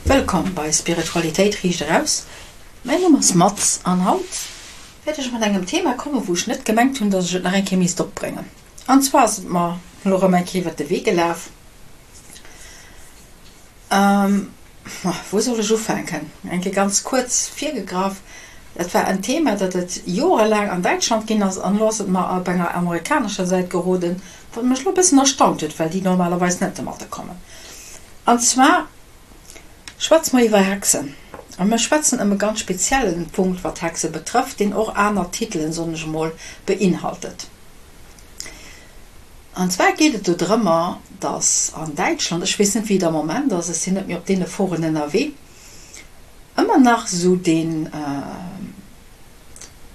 Wëllkomm bei Spiritualitéit riicht eraus. Mäin Numm ass Mats an haut wäert ech mat engem Thema kommen, wou ech net gemengt hunn, dass ech et nach eng Kéier misst opbréngen. An zwar ass et mer elo erëm eng Kéier iwwert de Wee gelaf. Wou soll ech ufänken? Eng Kéier ganz kuerz virgegraff, Dat war en Thema, dat et jorelaang an Däitschland ginn ass, an elo ass et mer op enger amerikanescher Säit geroden, wat mech elo e bëssen erstaunt huet, well déi normalerweis net domatter kommen. An zwar schwätze mer iwwer Hexen. A mir schwätzen ëm e ganz speziellen Punkt, wat Hexe betrëfft, deen och aner Titelen, soen ech emol, beinhaltet. An zwar geet et do drëmmer, dass an Däitschland, ech weess net wéi et am Moment ass, ech sinn net méi op deene Foren ënnerwee, ëmmer nach esou deen,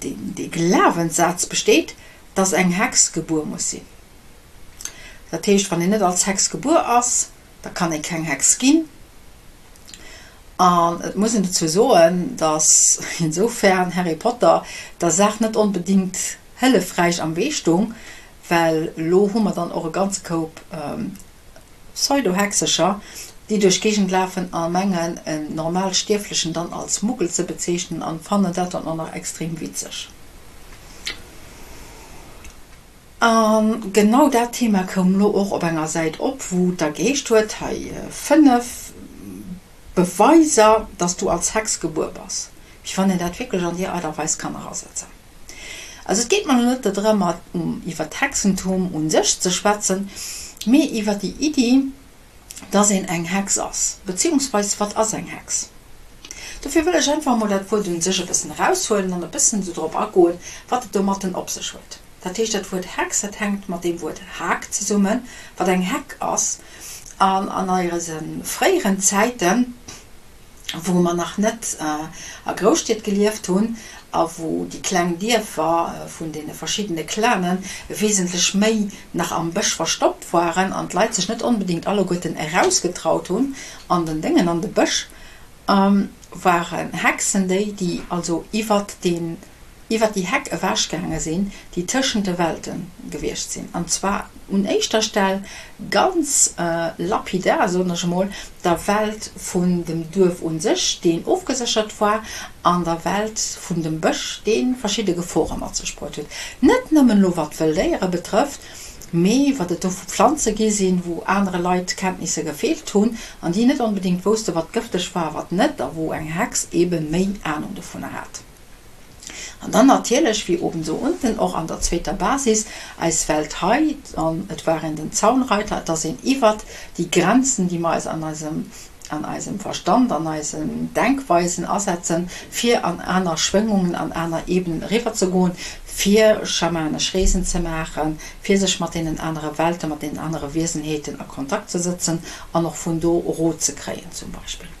deen, dee Glawenssaz besteet, dass eng Hex gebuer muss sinn. Dat heescht, wann een net als Hex gebuer ass, da kann ee keng Hex ginn. An et muss een dozou soen, dass insofern Harry Potter der Saach net onbedéngt hëllefräich am Wee stung, well elo hu mer dann och e ganze Koup Pseudo-Hexecher, déi duerch d'Géigend lafen a mengen, en normal Stierflechen dann als Muggel ze bezeechnen an fannen dat dann och nach extrem witzeg. A genau dat Thema koum lo och op enger Säit op, wou et da geheescht huet, hei 5 Beweiser, dass du als Hex gebuer bass. Wéi wann een dat wierklech an déi Art a Weis kann erasetzen. Also et geet mer lo net dodrëmmer, iwwer d'Hexentum u sech ze schwätzen, mee iwwer déi Iddi, dass een eng Hex ass, beziehungsweis wat ass eng Hex? Dofir wëll ech einfach emol dat Wuert un sech e bëssen eraushuelen an e bëssen esou drop agoen, wat et domatten op sech huet. Dat heescht, dat Wuert Hex, dat hänkt mat deem Wuert Hak zesummen, wat eng Heck ass. An an eise fréieren Zäiten, wou mer nach net a Grousstied gelieft hunn a wou déi kleng Dierfer vun deene verschiddene Clane wesentlech méi nach am Bësch verstoppt waren an d'Leit sech net onbedéngt alleguerten erausgetraut hunn an den Déngen an de Bësch, waren Hexen déi, déi also iwwert deen iwwer déi Heck ewech gaange sinn, déi tëschent de Welte gewiescht sinn, an zwar un éischter Stell ganz lapidar, soen ech emol, der Welt vun dem Duerf un sech, deen ofgeséchert war, an der Welt vun dem Bësch, dee verschidde Gefore mat sech bruet huet, net nëmmen elo wat wëll Déiere betrëfft, mee wat et do vu Pflanze gi sinn, wou anere Leit Kenntnisser gefeelt hunn an déi net onbedéngt wousste wat gëfteg war a wat net, a wou eng Hex ebe méi Anung dovunner hat. An dann natierlech, wie oben so unten, och an der zweeter Basis, eis Welt hei, an et war een den Zaunreiter, et ass een iwwert déi Grenzen, déi mer eis an eisem, an eisem Verstand, an eisen Denkweisen asetzen, fir an aner Schwéngungen, an aner Ebenen eriwwerzegoen, fir schamanesch Reesen ze maachen, fir sech mat deenen anere Welten, mat deenen anere Wiesenheeten a Kontakt ze sëtzen an och vun do Rot ze kréien zum Beispill.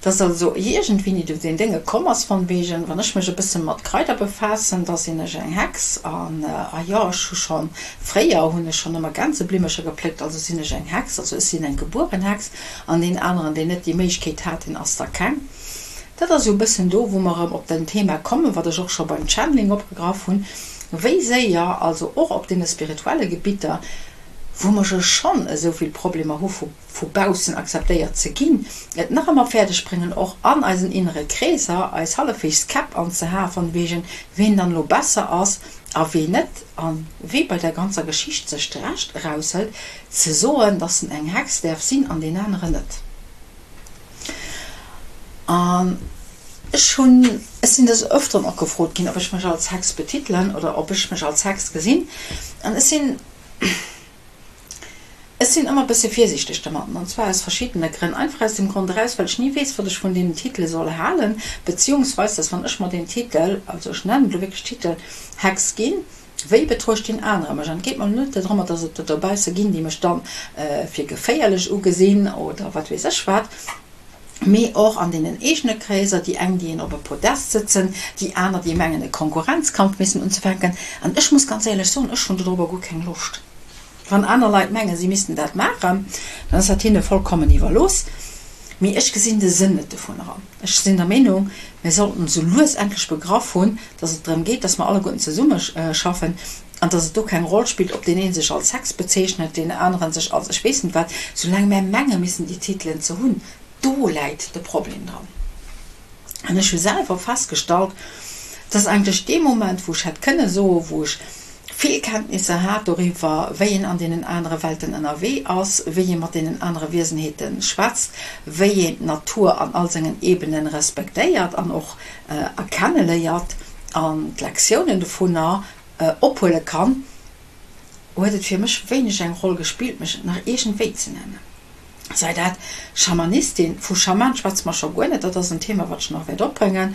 Dass also iergendwéini du den Dénge komm ass von wegen, wann ech mech e bësse mat Kraider befaassen, da sinn ech eng Hex an ah jo, ech hu schonn fréier hunn ech schonn ëmmer Gänseblimmercher gepléckt, also sinn ech eng Hex, also ech sinn eng gebueren Hex an deen aneren, deen net déi Méiglechkeet hat, deen ass da keng. Dat ass esou e bëssen do, wou mer erëm op den Thema kommen, wat ech och scho beim Channeling opgegraff hunn, wéi séier also och op deene spirituelle Gebitter, wou mer jo schonn esou vill Problemer hu vu vu baussen akzeptéiert ze ginn, et nach ëmmer fäerdeg bréngen och an eisen innere Kreeser eis hallefweegs d'Käpp anzehaen von wegen ween dann elo besser ass a wee net an wee bei der ganzer Geschicht sech d'Recht eraushëlt ze soen, dass en eng Hex däerf sinn an deen aneren net. An ech hunn, ech sinn des Öfteren och gefrot ginn, ob ech mech als Hex betitelen oder ob ech mech als Hex gesinn an ech sinn, Ech sinn ëmmer bësse virsiichteg domatten, an zwar aus verschiddene Grënn. Einfach aus dem Grond eraus, well ech ni weess, wat ech vun deenen Titele soll halen, beziehungsweis, dass wann ech mer deen Titel, also ech nennen et elo wierklech Titel, Hex ginn, wéi betruecht deen anere mech? An et geet mer elo net dorëmmer, dass et der dobausse ginn, déi mech dann fir geféierlech ugesinn oder wat weess ech wat, mee och an deenen eegene Kreeser, déi eng, déi een op e Podest sëtzen, déi aner, déi mengen, e Konkurrenzkampf missen unzefänken. An ech muss ganz éierlech soen, ech hunn dodrobber guer keng Loscht. Wann aner Leit mengen, si missten dat maachen, dann ass dat hinne vollkommen iwwerlooss. Mee ech gesinn de Sënn net dovun eran. Ech sinn der Meenung, mir sollten esou lues endlech begraff hunn, dass et drëm geet, dass mer alleguerten zesummeschaffen. An dass et do keng Roll spillt, ob deen ee sech als Hex bezeechnet, deen aneren sech als ech weess net wat, soulaang mär menge missen déi Titelen ze hunn, do läit de Problem dran. An ech hu selwer festgestallt, dass eigentlech dee Moment, wou ech hätt kënne soen, wou ech vill Kenntnisser hat doriwwer, wéi een an deenen anere Welten ënnerwee ass, wéi ee mat deenen anere Wiesenheete schwätzt, wéi een d'Natur an all sengen Ebenen respektéiert an och erkenne léiert an d'Lektiounen dovunner ophuele kann, huet et fir mech wéineg eng Roll gespillt, mech nach iergendwéi ze nennen. Sei dat Schamanistin, vu Schaman schwätze mer scho guer net, dat ass en Thema, wat ech nach wäert opbréngen,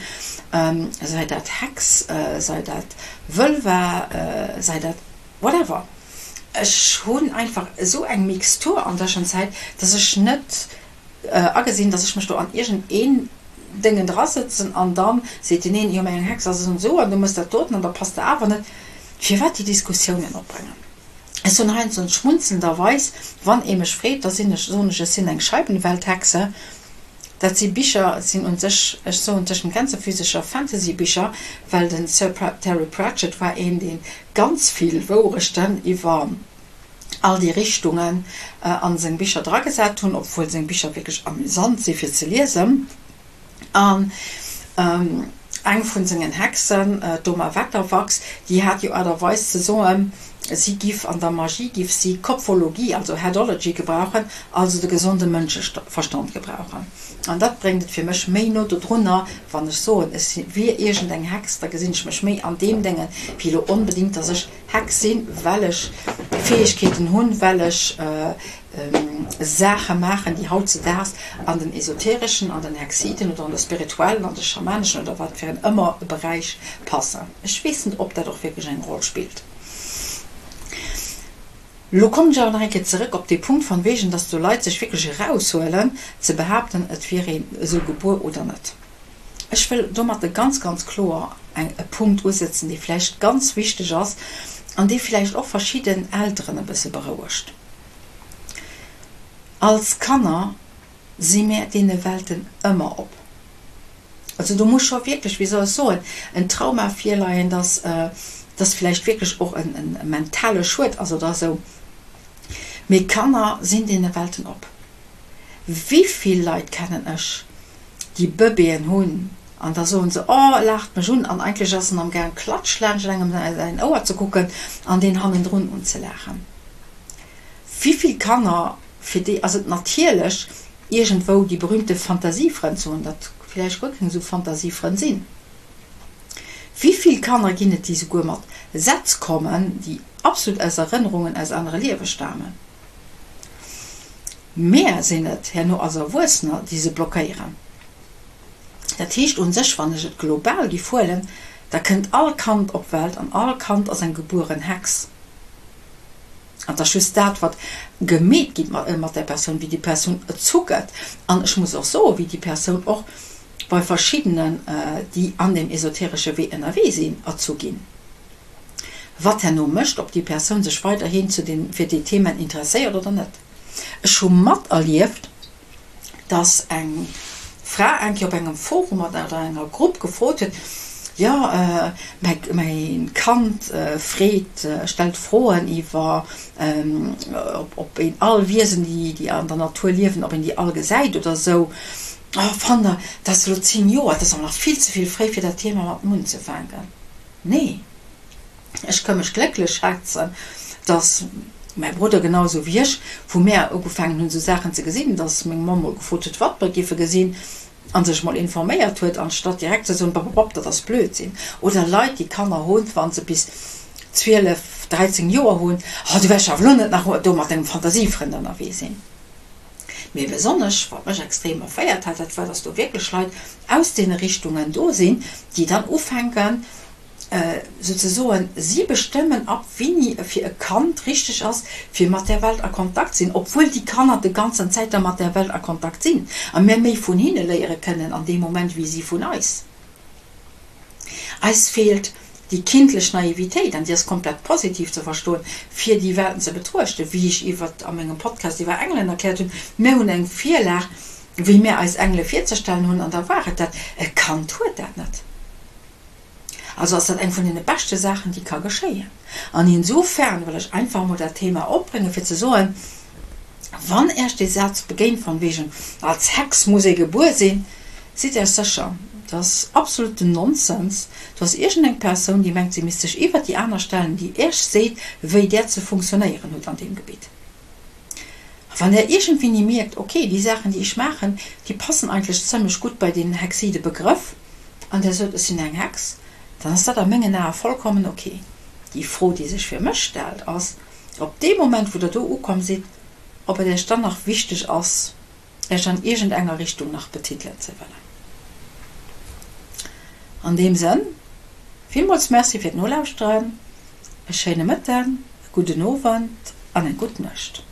sei dat Hex, sei dat Völva, sei dat whatever. Ech hunn einfach esou eng Mixtur an Tëschenzäit, dass ech net agesinn, dass ech mech do an iergend een Déngen drasëtzen an da seet deen een, jo mä eng Hex ass esou an esou an du mëss dat doten an da passt de awer net. Firwat déi Diskussiounen opbréngen? Ech soen heiansdo schmunzelnderweis, wann ee mech freet, da sinn ech, soen ech, ech sinn eng Scheibenwelthexe. Dat si Bicher, et sinn un sech, ech soen tëschent Gänsefüsecher, Fantasybicher, well de Sir Terry Pratchett war een, dee ganz vill Wourechten iwwer all déi Richtungen a seng Bicher dragesat hunn, obwuel seng Bicher wierklech amüsant si fir ze liesen. An eng vun sengen Hexen, d'Oma Wetterwachs, déi hat jo Aart a Weis ze soen, si giff an der Magie giff si Kopfologie, also Headology gebrauchen, also de gesonde Mënscheverstand gebrauchen. An dat bréngt et fir mech méi no dodrunner, wann ech soen, ech wier iergend eng Hex, da gesinn ech mech méi an deem Déngen, wéi elo onbedéngt, dass ech Hex sinn, well ech Fäegkeeten hunn, well ech Saache maachen, déi hautzedaags an den esotereschen, an den Hexiten oder an de spirituellen, an de schamaneschen oder wat fir en ëmmer Beräich passen. Ech weess net, ob dat och wierklech eng Roll spillt. Lo kommen ech awer nach eng Kéier zeréck op dee Punkt von wegen, dass do Leit sech wierklech eraushuelen, ze behaapten, et wier een esou gebuer oder net. Ech wëll domatte ganz, ganz kloer eng, e Punkt usetzen, dee vläicht ganz wichteg ass an dee vläicht och verschidden Elteren e bësse berouegt. Als Kanner si mär deene Welten ëmmer op. Also do muss scho wierklech, wéi soll ech soen, en Trauma virleien, dass, dass vläicht wierklech och e mentale Schued ass oder esou. Mee Kanner sinn deene Welten op. Wéi vill Leit kennen ech, déi Bëbeeën hunn an da soen se, oh e laacht mech un, an eigentlech ass en am gaang klatsch laanscht engem säin Ouer ze kucken an deen hannendrun unzelaachen. Wéi vill Kanner, fir déi ass et natierlech iergendwou déi berühmte Fantasiefrënn ze hunn, dat villäicht guer keng esou Fantasiefrënn sinn. Wéi vill Kanner ginn et, déi souguer mat Sätz kommen, déi absolut aus Erënnerungen aus anere Liewe stamen. Mär sinn et herno als Erwuessener, déi se blockéieren. Dat heescht un sech, wann ech et global giff huelen, da kënnt all Kand op d'Welt an all Kand ass eng gebueren Hex. An et ass just dat, wat gemeet gitt mat där Persoun, wéi déi Persoun erzu gëtt. An ech muss och soen, wéi déi Persoun och bei verschiddenen, déi an deem esoteresche Wee ënnerwee sinn, erzu ginn. Wat herno mécht, ob déi Persoun sech weiderhin zu den, fir déi Themen interesséiert oder net. Ech hu materlieft, dass eng Fra eng Kéier op engem Forum oder enger Grupp gefrot huet, Jo, mäi Kand freet, stellt Froen iwwer, ob een all Wiesen, déi an der Natur liewen, ob een déi all gesäit oder esou. Oh, fannt Der, dat ass elo 10 Joer, dat ass awer nach vill ze vill fréi, fir dat Thema mat em unzefänken. Nee, ech ka mech glécklech schätzen, dass mäi Brudder genau esou wéi ech, wou mär ugefaangen hunn esou Saachen ze gesinn, dass meng Mamm mol gefrot huet, wat mer géife gesinn a sech mol informéiert huet, anstatt direkt ze soen, Bapapap, dat ass Blödsinn. Oder Leit, déi Kanner hunn, wa se bis 12, 13 Joer hunn, Oh, du wäers jo awer elo net nach do mat dengem Fantasiefrënd ënnerwee sinn. Mee besonnesch, wat mech extrem erféiert hat, dat war, dass do wierklech Leit aus deene Richtungen do sinn, déi dann ufänken, souzesoen, si bestëmmen ab wéini e fir e Kand richteg ass, fir mat där Welt a Kontakt sinn, obwuel déi Kanner de ganzen Zäit da mat där Welt a Kontakt sinn a mir méi vun hinne léiere kënnen an deem Moment wéi si vun eis. Eis feelt déi kindlech Naivitéit, an déi ass komplett positiv ze verstoen, fir déi Welten ze betruechten, wéi ech iwwer a mengem Podcast iwwer Engelen erkläert hunn. Mir hunn eng Virlag, wéi mir eis Engele virzestellen hunn, an da war et dat. E Kand huet dat net. Also ass dat eng vun deene beschte Saachen, déi ka geschéien. An insofern wëll ech einfach emol dat Thema opbréngen, fir ze soen, Wann Äech dee Saz begéint von wegen als Hex muss ee gebuer sinn, sidd Äech sécher, dat ass absoluten Nonsens. Do ass iergendeng Persoun, déi mengt, si misst sech iwwert déi aner stellen, déi Äech seet, wéi Där ze funktionéieren hutt an deem Gebitt. A wann Der iergendwéini mierkt, ok, déi Saachen, déi ech maachen, déi passen eigentlech zëmmlech gutt bei deen hexide Begrëff, an Der sot, ech sinn eng Hex, dann ass dat a mengen Ae vollkommen ok. Déi Fro, déi sech fir mech stellt, ass, ob dee Moment, wou Der do ukomm sidd, ob et Iech dann nach wichteg ass, Iech an iergendenger Richtung nach betitelen ze wëllen. An deem Sënn, villmools Merci fir d'Nolauschteren, e schéine Mëtten, e gudden Owend an eng gutt Nuecht.